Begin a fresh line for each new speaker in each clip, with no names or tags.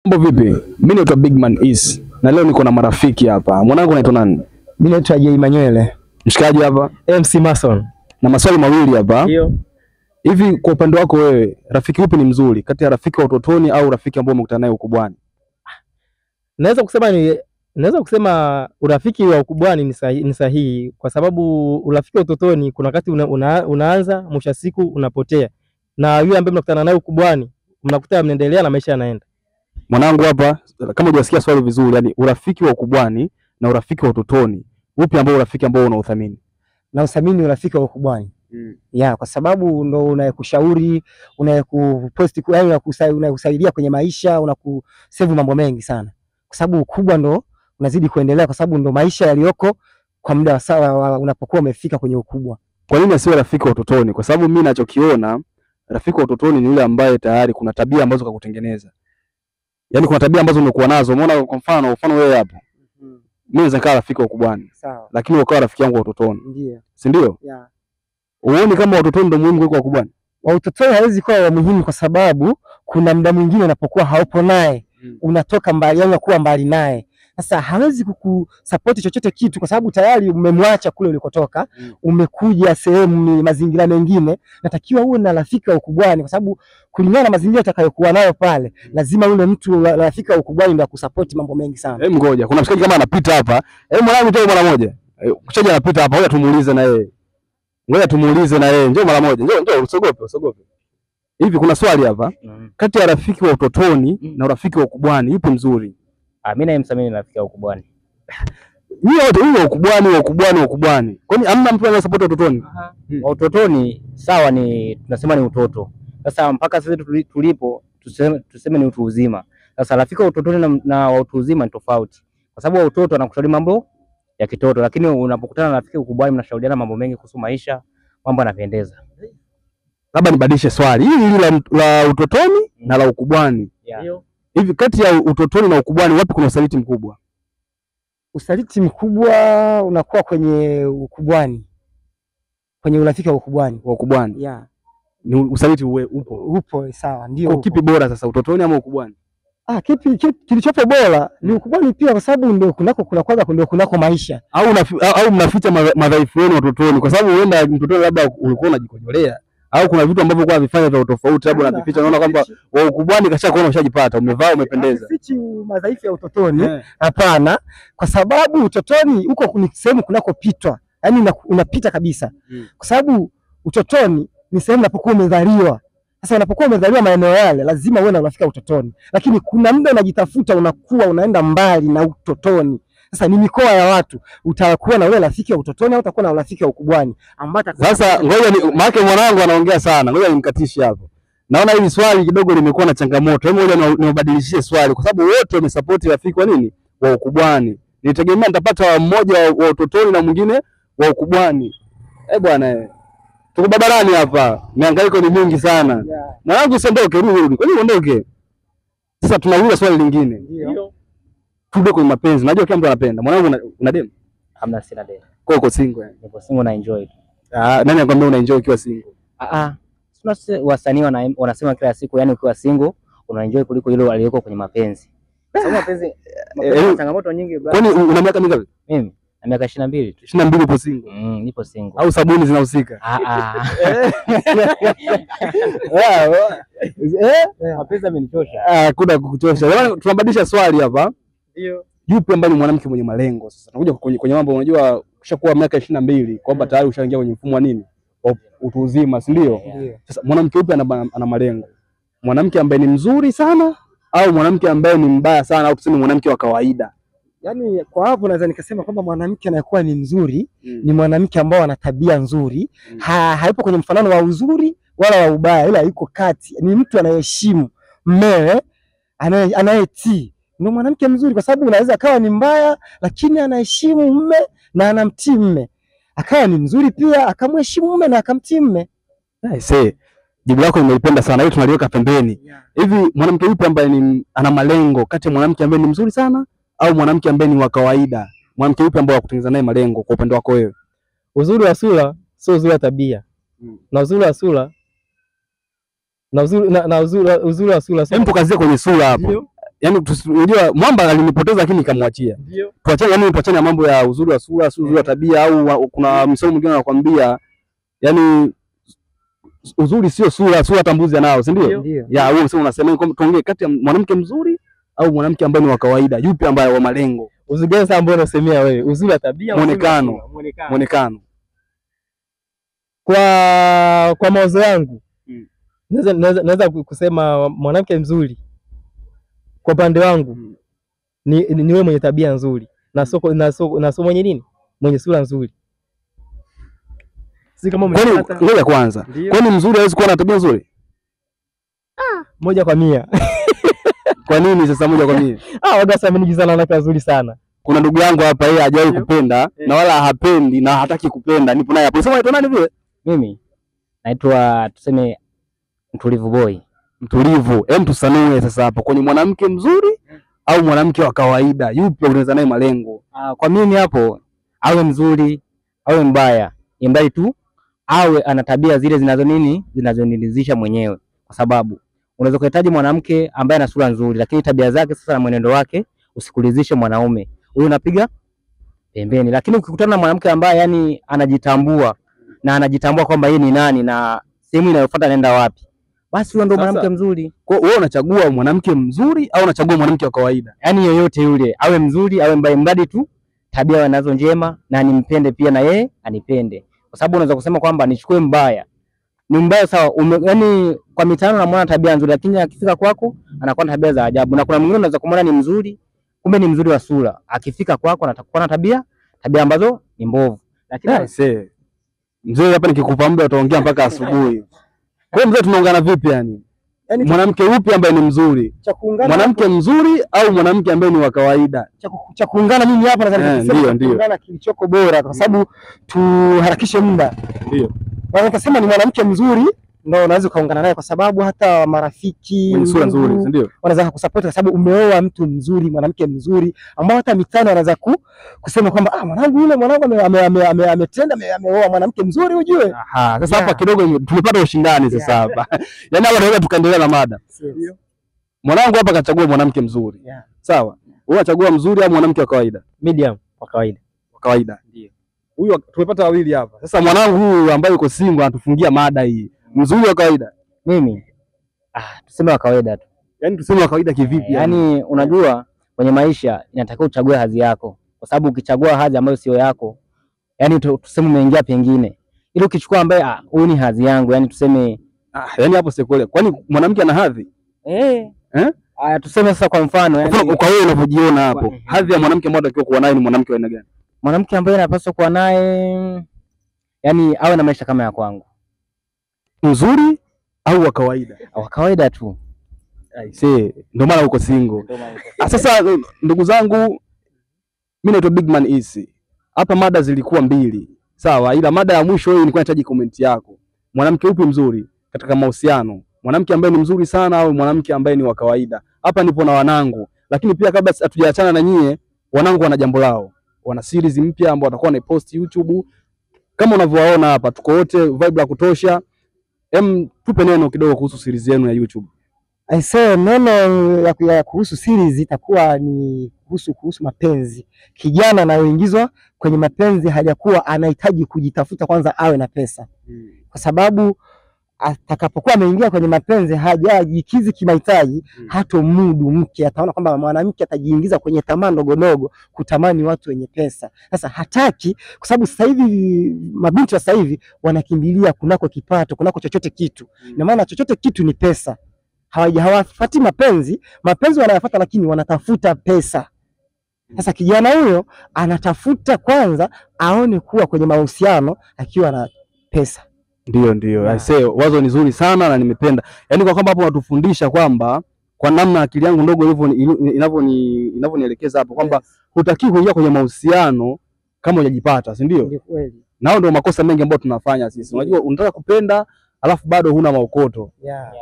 Mambo vipi? Mimi naitwa Bigman Is na leo niko na marafiki hapa. Mwanangu unaitwa nani?
Mimi naitwa J Manywele.
Mshikaji hapa
MC Mason.
Na maswali mawili hapa.
Ndio.
Hivi kwa upande wako wewe, rafiki upi ni mzuri kati ya rafiki wa utotoni au rafiki ambao umekutana naye ukubwani?
Naweza kusema urafiki wa ukubwani ni sahihi kwa sababu urafiki wa utotoni kuna wakati unaanza mwisho siku unapotea. Na yule ambaye mnakutana naye ukubwani, mnakuta mnaendelea na maisha yanaenda.
Mwanangu hapa, kama hujasikia swali vizuri, yani urafiki wa ukubwani na urafiki wa utotoni, upi ambao urafiki ambao unauthamini?
Na uthamini urafiki wa ukubwani. Ya, kwa sababu ndo unayekushauri, unayekuposti, yaani unayekusaidia kwenye maisha, unakusave mambo mengi sana. Kwa sababu ukubwa ndo unazidi kuendelea, kwa sababu ndo maisha yaliyoko kwa muda wa sawa unapokuwa umefika kwenye ukubwa.
Kwa nini asiwe rafiki wa utotoni? Kwa sababu mimi ninachokiona, rafiki wa utotoni ni yule ambaye tayari kuna tabia ambazo kakutengeneza. Yaani kuna tabia ambazo umekuwa nazo. Umeona kwa mfano wewe hapo. Mimi naweza nikawa rafiki wa ukubwani.
Sawa.
Lakini ukawa rafiki yangu wa utotoni.
Ndio.
Si ndio?
Yeah.
Uone kama utotoni ndio muhimu kuliko ukubwani?
Wa utotoni hawezi kuwa wa muhimu kwa sababu kuna muda mwingine unapokuwa haupo naye, unatoka mbali, yani unakuwa mbali naye. Sasa hawezi kukusupport chochote kitu kwa sababu tayari umemwacha kule ulikotoka, umekuja sehemu mazingira mengine. Natakiwa uwe na rafiki wa ukubwani kwa sababu kulingana na mazingira utakayokuwa nayo pale, lazima yule mtu rafiki wa ukubwani ndio akusupport mambo mengi sana.
Hebu ngoja, kuna mshikaji kama anapita hapa. Hebu mwanangu njoo mara moja. Mshikaji anapita hapa, ngoja tumuulize na yeye. Ngoja tumuulize na yeye. Njoo mara moja. Njoo, njoo, usiogope, usiogope. Hivi kuna swali hapa. Kati ya rafiki wa utotoni na rafiki wa ukubwani, yupi mzuri?
Mimi naimsamini rafiki wa ukubwani.
Yeye wote huyo ukubwani, wa ukubwani, wa ukubwani. Kwani hamna mtu anayesapoti utotoni?
Wa utotoni sawa, ni tunasema ni utoto. Sasa mpaka sasa tulipo tuseme ni utu uzima. Sasa rafiki wa utotoni na wa utu uzima ni tofauti. Kwa sababu wa utoto anakushauri mambo ya kitoto, lakini unapokutana na rafiki ukubwani mnashauriana mambo mengi kuhusu maisha, mambo yanapendeza.
Labda nibadilishe swali. Hili la utotoni na la ukubwani.
Yeah.
Hivi kati ya utotoni na ukubwani wapi kuna usaliti mkubwa?
Usaliti mkubwa unakuwa kwenye ukubwani. Kwenye urafiki wa ukubwani.
Wa ukubwani.
Yeah.
Ni usaliti upo.
Upo, sawa, ndio.
Kwa kipi bora sasa, utotoni ama ukubwani?
Kipi kilichopo bora ni ukubwani pia kwa sababu ndio kunako kuna kwanza ndio kunako maisha.
Au mnaficha madhaifu yenu utotoni kwa sababu huenda mtotoni labda ulikuwa unajikojolea au kuna vitu ambavyo kwa vifanya vya utofauti labda unavificha, unaona kwamba wa ukubwani kashakuona ushajipata, umevaa, umependeza.
Sifichi madhaifu ya utotoni, hapana, kwa sababu utotoni huko ni sehemu kunakopitwa. Yaani unapita kabisa. Kwa sababu utotoni ni sehemu unapokuwa umezaliwa. Sasa unapokuwa umezaliwa maeneo yale lazima uwe na urafiki utotoni. Lakini kuna muda unajitafuta, unakuwa unaenda mbali na utotoni. Sasa ni mikoa ya watu, utakuwa na ule rafiki wa utotoni au utakuwa na rafiki wa ukubwani ambaye
sasa ngoja ni maana mwanangu anaongea sana, ngoja nimkatishe hapo. Naona hili swali kidogo limekuwa na changamoto. Hebu ngoja niwabadilishie swali kwa sababu wote wamesupport rafiki wa nini? Wa ukubwani. Nitegemea nitapata mmoja wa utotoni na mwingine wa ukubwani. Eh bwana, tuko barabarani hapa. Mihangaiko ni mingi sana. Mwanangu usiondoke, rudi. Kwa nini uondoke? Sasa tunauliza swali lingine.
Ndio.
Turudi kwenye mapenzi. Najua kila mtu anapenda. Mwanangu una demu?
Hamna, sina demu.
Kwa uko single yani?
Niko single na enjoy tu.
Nani anakuambia una enjoy ukiwa single?
Sio wasanii wanasema kila siku, yani ukiwa single una enjoy kuliko yule aliyeko kwenye mapenzi. Sababu mapenzi changamoto nyingi.
Kwani una miaka mingapi?
Mimi na miaka 22 tu.
22 upo single?
Nipo single.
Au sabuni zinahusika?
Mapenzi yamenichosha.
Kuna kukuchosha. Tunabadilisha swali hapa.
Ndio.
Yupi ambaye ni mwanamke mwenye malengo sasa? Tunakuja kwenye mambo, unajua ukishakuwa miaka 22 kwamba tayari ushaingia kwenye mfumo wa nini? Utu uzima, si ndio? Sasa mwanamke yupi ana malengo? Mwanamke ambaye ni mzuri sana au mwanamke ambaye ni mbaya sana au tuseme mwanamke wa kawaida?
Yaani kwa hapo naweza nikasema kwamba mwanamke anayekuwa ni mzuri ni mwanamke ambao ana tabia nzuri, hayupo kwenye mfanano wa uzuri wala wa ubaya, ila yuko kati. Ni mtu anayeheshimu mmewe, anayetii. Ndio mwanamke mzuri, kwa sababu unaweza akawa ni mbaya lakini anaheshimu mume na anamtii mume. Akawa ni mzuri pia akamheshimu mume na akamtii mume.
Nice. Jibu lako nimelipenda sana. Hiyo tunaliweka pembeni. Hivi mwanamke yupi ambaye ni ana malengo kati ya mwanamke ambaye ni mzuri sana au mwanamke ambaye ni wa kawaida? Mwanamke yupi ambaye wakutengeneza naye malengo kwa upande wako wewe?
Uzuri wa sura sio uzuri wa tabia. Na uzuri wa sura na uzuri wa sura.
Hebu tukazie kwenye sura hapo. Yaani unajua mwamba alinipoteza lakini nikamwachia.
Ndio.
Tuachane, yani tuachane na mambo ya uzuri wa sura, si uzuri wa tabia au kuna msemo mwingine anakuambia yani uzuri sio sura, sura tambuzi anao, si ndio?
Ndio.
Ya huo msemo unasema kwamba tuongee kati ya mwanamke mzuri au mwanamke ambaye ni wa kawaida, yupi ambaye wa malengo?
Uzuri gani sasa ambao unasemea wewe? Uzuri wa tabia, uzuri wa
Muonekano.
sura, muonekano.
Muonekano.
Kwa mawazo yangu naweza kusema mwanamke mzuri kwa upande wangu ni wewe mwenye tabia nzuri na soko na sio mwenye nini? Mwenye sura nzuri. Si kama
Kwani
umepata
ngoja kwanza. Kwani mzuri hawezi kuwa na tabia nzuri?
1 kwa 100.
Kwa nini sasa 1 kwa 100?
Ah, waga sasa mimi sana wanawake wazuri sana.
Kuna ndugu yangu hapa yeye hajawahi kupenda na wala hapendi na hataki kupenda. Nipo naye hapo. Sema unaitwa nani vile?
Mimi naitwa tuseme Mtulivu Boy.
Mtulivu. Hem, tusanue sasa hapo kwenye mwanamke mzuri au mwanamke wa kawaida, yupi unaweza naye malengo?
Kwa mimi hapo awe mzuri awe mbaya, imradi tu awe ana tabia zile zinazo nini zinazoniridhisha mwenyewe, kwa sababu unaweza kuhitaji mwanamke ambaye ana sura nzuri, lakini tabia zake sasa na mwenendo wake usikuridhishe mwanaume huyu, unapiga pembeni. Lakini ukikutana na mwanamke ambaye yani anajitambua na anajitambua kwamba yeye ni nani na sehemu inayofuata anaenda wapi, basi huyo ndo mwanamke mzuri.
Kwa wewe unachagua mwanamke mzuri au unachagua mwanamke wa kawaida?
Yani yoyote yule, awe mzuri awe mbaya, mradi tu tabia anazo njema na nimpende pia na yeye anipende, kwa sababu unaweza kusema kwamba nichukue mbaya, ni mbaya sawa, yani kwa mitano namuona tabia nzuri, lakini akifika kwako anakuwa na tabia za ajabu. Na kuna mwingine unaweza kumuona ni mzuri, kumbe ni mzuri wa sura, akifika kwako anakuwa na tabia ambazo ni mbovu. Lakini
mzee, hapa nikikupa muda utaongea mpaka asubuhi. Kwa hiyo mzee, tunaungana vipi yani?
Yaani
mwanamke upi ambaye ni mzuri?
Cha kuungana
mwanamke mzuri au mwanamke ambaye ni wa kawaida?
Cha kuungana mimi hapa nadhani
ndio ndio.
Kuungana kilichoko bora kwa sababu tuharakishe muda.
Ndio.
Na nikasema ni mwanamke mzuri ndio unaweza kaungana naye kwa sababu hata marafiki
mwenye sura nzuri, si ndio?
Wanaweza kukusupport kwa sababu umeoa mtu mzuri, mwanamke mzuri ambao hata mitano anaweza kusema kwamba ah, mwanangu yule mwanangu ametenda ameoa mwanamke mzuri ujue.
Aha, sasa hapa kidogo tumepata ushindani sasa hapa. Yaani hapa tunaweza tukaendelea na mada.
Yes.
Mwanangu hapa kachagua mwanamke mzuri.
Yeah.
Sawa. Wewe unachagua mzuri au mwanamke wa kawaida?
Medium, wa kawaida.
Wa kawaida.
Ndio.
Huyu tumepata wawili hapa. Sasa mwanangu huyu ambaye yuko single anatufungia mada hii. Mzuri wa kawaida?
Mimi tuseme wa kawaida tu.
Yaani tuseme wa kawaida kivipi?
Yaani unajua kwenye maisha inatakiwa uchague hadhi yako, kwa sababu ukichagua hadhi ambayo sio yako, yani tuseme umeingia pengine, ili ukichukua ambaye huyu ni hadhi yangu, yani tuseme
yani hapo sikuelewa. Kwani mwanamke ana hadhi?
Eh? Tuseme sasa kwa mfano yani,
kwa wewe unavyojiona hapo, hadhi ya mwanamke ambaye anatakiwa kuwa naye ni mwanamke wa aina gani?
Mwanamke ambaye anapaswa kuwa naye yani awe na maisha kama ya kwangu.
Mzuri au wa kawaida?
Wa kawaida tu.
Aisee, ndio maana uko single. Sasa ndugu zangu, mimi naitwa Bigman Issy. Hapa mada zilikuwa mbili. Sawa, ila mada ya mwisho hii nilikuwa nahitaji comment yako. Mwanamke upi mzuri katika mahusiano? Mwanamke ambaye ni mzuri sana au mwanamke ambaye ni wa kawaida? Hapa nipo na wanangu. Lakini pia kabla hatujaachana na nyie, wanangu wana jambo lao. Wana series mpya ambao watakuwa na post YouTube. Kama unavyowaona hapa, tuko wote vibe la kutosha. Tupe neno kidogo kuhusu series yenu ya YouTube.
I say neno ya kuhusu series itakuwa ni kuhusu mapenzi. Kijana anayoingizwa kwenye mapenzi hajakuwa anahitaji kujitafuta kwanza awe na pesa. Kwa sababu atakapokuwa ameingia kwenye mapenzi hajajikizi kimahitaji, hatomudu mke, ataona kwamba mwanamke atajiingiza kwenye tamaa ndogo ndogo, kutamani watu wenye pesa. Sasa hataki, kwa sababu sasa hivi mabinti wa sasa hivi wanakimbilia kunako kipato, kunako chochote kitu. Na maana chochote kitu ni pesa. Hawafuati mapenzi, mapenzi wanayafuata lakini wanatafuta pesa. Sasa kijana huyo anatafuta kwanza aone kuwa kwenye mahusiano akiwa na pesa.
Ndio ndio. I say wazo ni zuri sana na nimependa. Yaani kwa kwamba hapo unatufundisha kwamba kwa namna akili yangu ndogo inavyonielekeza hapo kwamba hutaki kuingia kwenye mahusiano kama hujajipata, si ndio?
Ndio kweli.
Nao ndio makosa mengi ambayo tunafanya sisi. Unajua unataka kupenda alafu bado huna maokoto.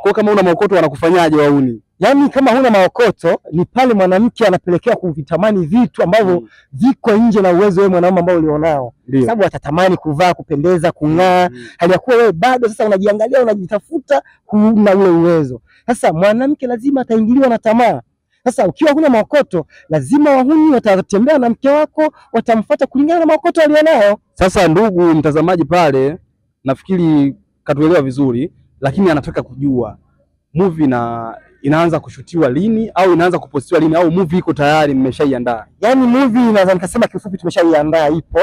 Kwa kama huna maokoto wanakufanyaje wauni?
Yaani kama huna maokoto ni pale mwanamke anapelekea kuvitamani vitu ambavyo viko nje na uwezo wewe mwanaume ambao ulionao. Sababu atatamani kuvaa, kupendeza, kung'aa, hali ya kuwa wewe bado sasa unajiangalia, unajitafuta, huna ule uwezo. Sasa mwanamke lazima ataingiliwa na tamaa. Sasa ukiwa huna maokoto, lazima wahuni watatembea na mke wako, watamfuata kulingana na maokoto alionayo.
Sasa ndugu mtazamaji pale, nafikiri katuelewa vizuri, lakini anataka kujua movie na inaanza kushutiwa lini au inaanza kupostiwa lini au movie iko tayari mmeshaiandaa?
Yaani movie naweza nikasema kiufupi tumeshaiandaa, ipo,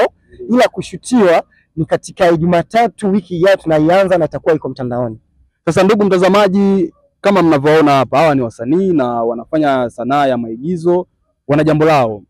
ila kushutiwa ni katika Jumatatu wiki ijayo tunaianza na itakuwa iko mtandaoni.
Sasa ndugu mtazamaji, kama mnavyoona hapa, hawa ni wasanii na wanafanya sanaa ya maigizo, wana jambo lao,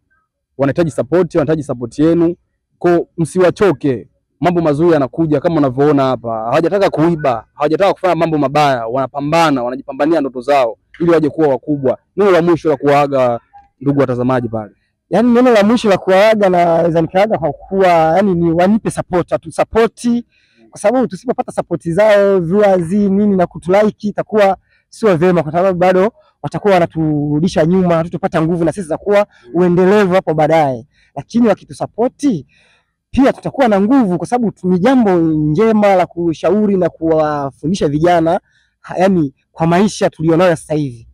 wanahitaji support, wanahitaji support yenu, kwa msiwachoke. Mambo mazuri yanakuja kama unavyoona hapa. Hawajataka kuiba, hawajataka kufanya mambo mabaya, wanapambana, wanajipambania ndoto zao ili waje kuwa wakubwa. Neno la mwisho la kuwaaga ndugu watazamaji pale.
Yaani neno la mwisho la kuwaaga naweza nikaaga kwa kuwa yani ni wanipe support, watusapoti, kwa sababu tusipopata support zao viewers nini na kutulike itakuwa sio vyema, kwa sababu bado watakuwa wanaturudisha nyuma, hatutopata nguvu na sisi za kuwa uendelevu hapo baadaye. Lakini wakitusapoti pia tutakuwa na nguvu, kwa sababu ni jambo njema la kushauri na kuwafundisha vijana, yani kwa maisha tulionayo sasa hivi.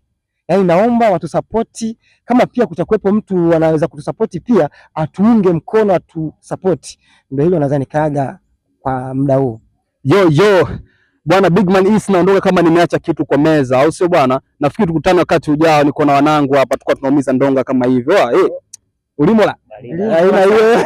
Yaani naomba watusapoti, kama pia kutakuwepo mtu anaweza kutusapoti pia atuunge mkono, atusapoti. Ndio hilo nadhani kaaga kwa muda huu.
Yo yo bwana Bigman East, naondoka kama nimeacha kitu kwa meza, au sio bwana? Nafikiri tukutane wakati ujao, niko na wanangu hapa, tukua tunaumiza ndonga kama hivyo. Ulimola. Aina hiyo.